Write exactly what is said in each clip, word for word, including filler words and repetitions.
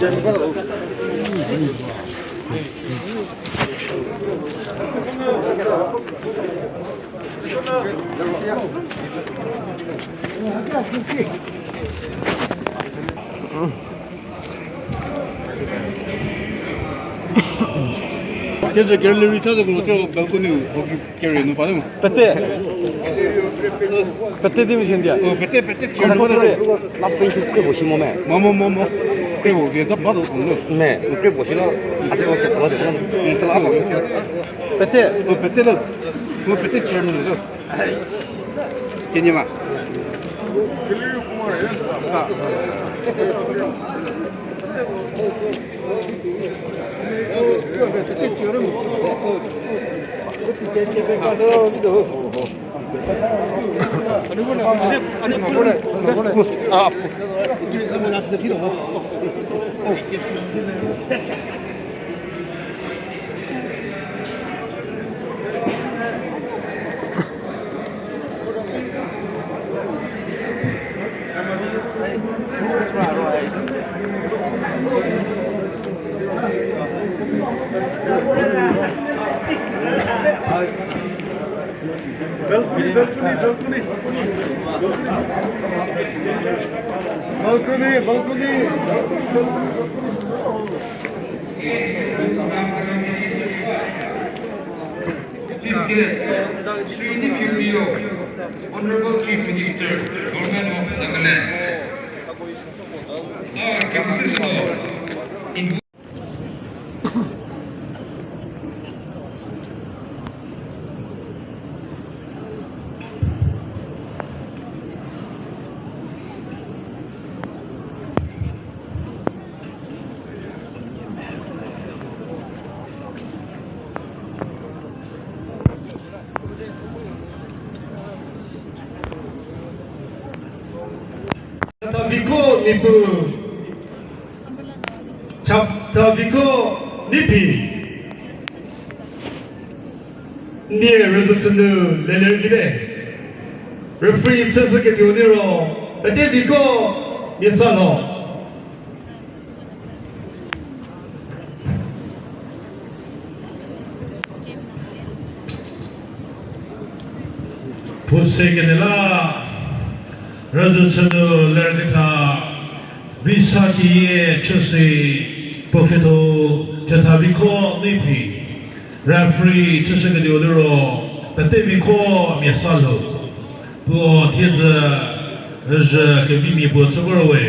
Keze kerüli rei cha zo ko, balcony-u, o ki kere nu pa nu. Pete. Pete di mission dia. O, pete, pete, chair. Compulsory. Last bench kre bo shi mo me. Mo, mo, mo, mo. Kre bo, vi ta ba do ko nu. Me, kre bo shi lo. Ase ko ke tsala de. Tsala ko. Pete. O, pete lo. O, pete chair nu lo. Kenie ma. Balcony, balcony, balcony. Balcony, balcony. Chief guest, Shri Neiphiu Rio, Honorable Chief Minister, Government of Nagaland. Our constitutional Taviko Niepuu. Cha-, Taviko Neiphi. Nie rüzhü chünu leler vite. Referee chüshüketuo liro, Peteviko Miesalho. Puo se kene la, rüzhü chünu lerketha, Visa keyie chüse puo khetho Taviko Neiphi, referee chüshüketuo liro Peteviko Miesalho, puo thiedzü rüzhü kevimia puo chü vor we.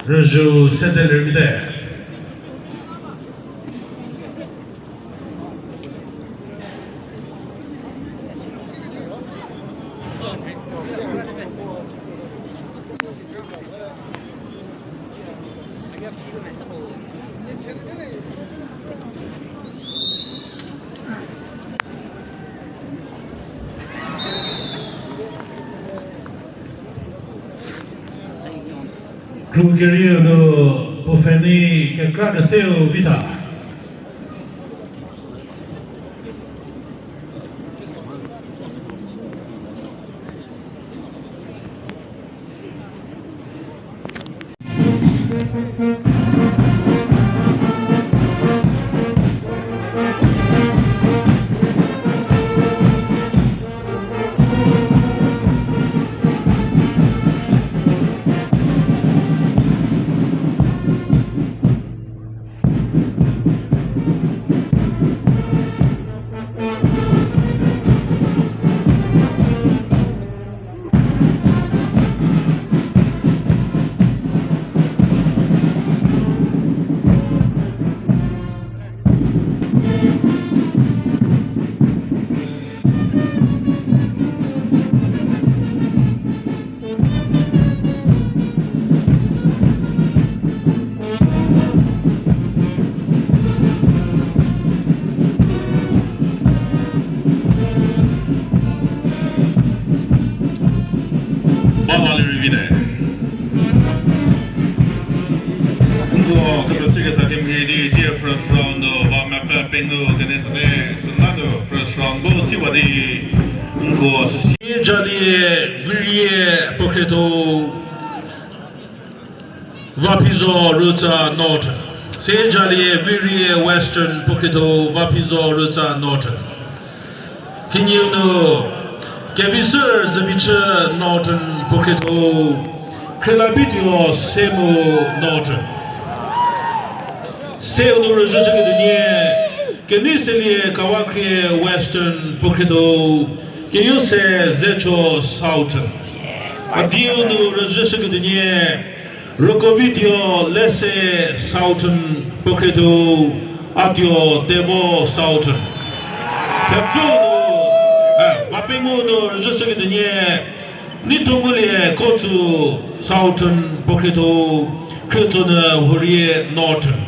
Rüzhü sede lerkete. Kru kerieu nu puo pfhenei kekra keseu vi tha. Ba la lerei vite. Nko kepesü keta kemhie di tie first round nu ba mepfü pengou kene tene süla nu first round bu tsiwa di. Ko süsie Jalie Virie puo khrietho Vaphizo Rütsa North. Se Jalie Virie Western puo khrietho Vaphizo Rütsa North. Kenieu nu Kevisür Zübichü Northern puo khrietho Khrelabituo Semu Northern. Seu nu rüzhü chüketuonie, Keneiselie Kawakhrie Western puo khrietho Keyuse Zecho Southern. A diu nu rüzhü chüketuonie, Rükovituo Lese Southern puo khrietho Atuo Tevo Southern. Thepfü nu, eh, Mapengou nu rüzhü chüketuonie, Neithongulie Kotsü Southern puo khrietho Khrietsonyü Hurie Northern.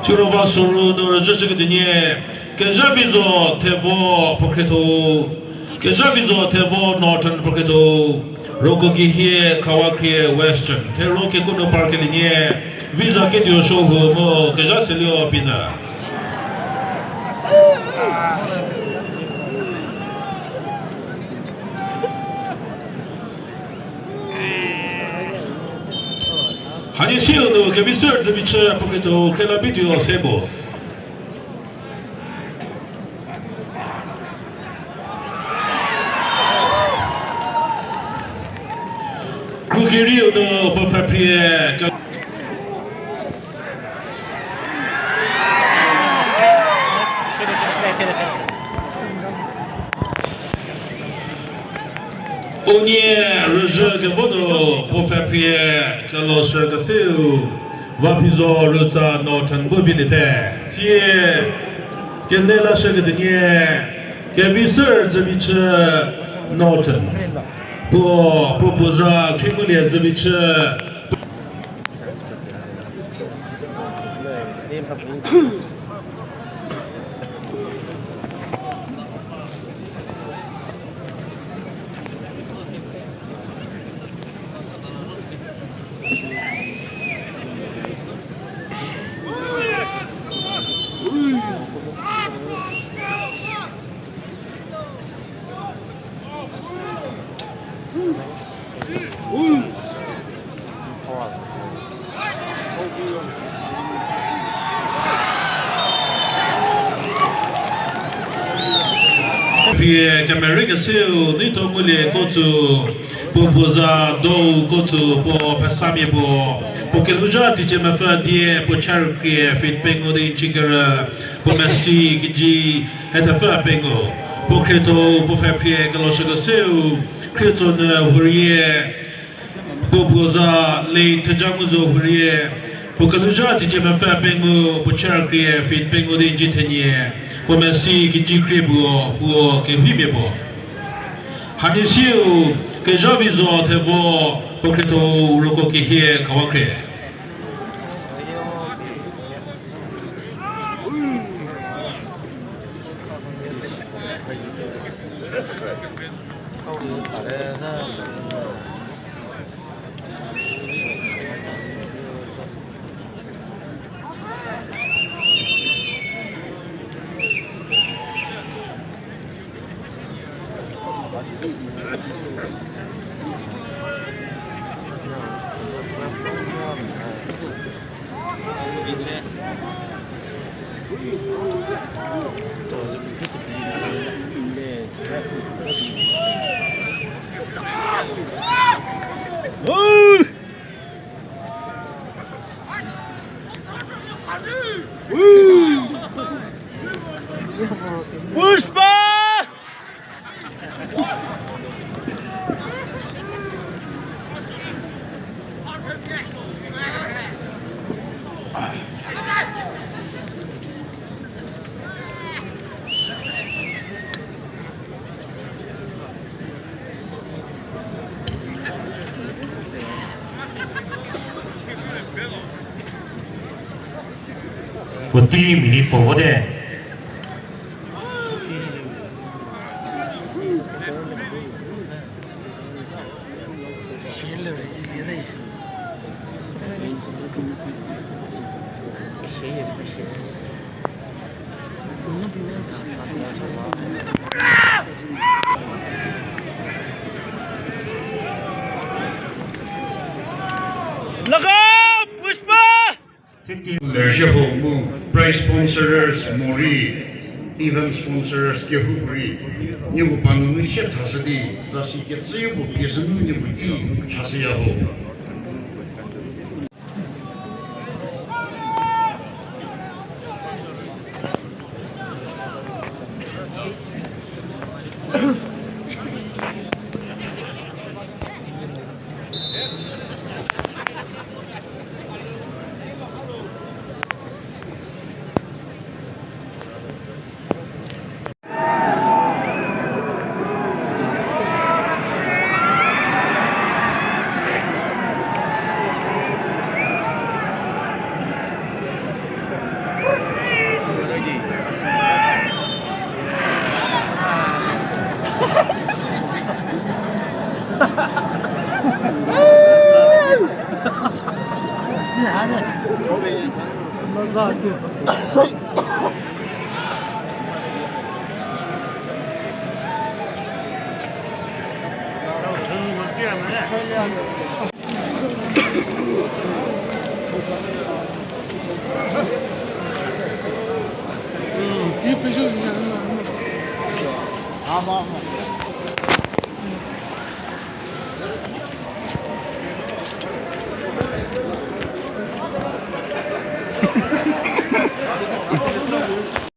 Siro va soru nu rüzhü chüketuonie, Kezhavizo Thevo puo khrietho, Kezhavizo Thevo Northern puo khrietho Rokokihie Kawakhrie Western. Thero kekuo nu parkelienie, Viza Ketuo Shohu mu Kezhaseluo Pienyü. Hanie siu nu Kevisür Zübichü puo khrietho Khrelabituo Semu. Krukerieu nu puo pfhephrie ke- Unie rüzhü kevo nu puo pfhephrie kelosü keseu Vaphizo Rütsa Northern bu viliete. Tsie kene lashüketuonie Kevisür Zübichü Northern. Puo, puo puo za Khengulie Zübichü. Pie kemerei keseu Neithongulie Kotsü, puo puo za Dou Kotsü, puo phesamia puo, puo kelhouzha teicie mepfü die, puo cha rükrie feet pengou di inch kerü, puo mesi kg hethepfü pengou, puo khrietho puo pfhephrie kelosü keseu Khrietsonyü Hurie, puo puo za Lei Thejanguzo Hurie, puo kelhouzha teicie mepfü pengou, puo cha rükrie feet pengou di inch thenie, puo mesi kg krie puo, puo kehimia puo. Hanie siu Kezhavizo Thevo puo khrietho Rokokihie Kawakhrie. Pushpa! Puotei minute puo vote. Lershie ho mu prize sponsorers morei, event sponsorers kehoupuorei, nieko pa nunu sie thashü di, zasi kecüyo puo pie sünu nieko ki chashüya ho.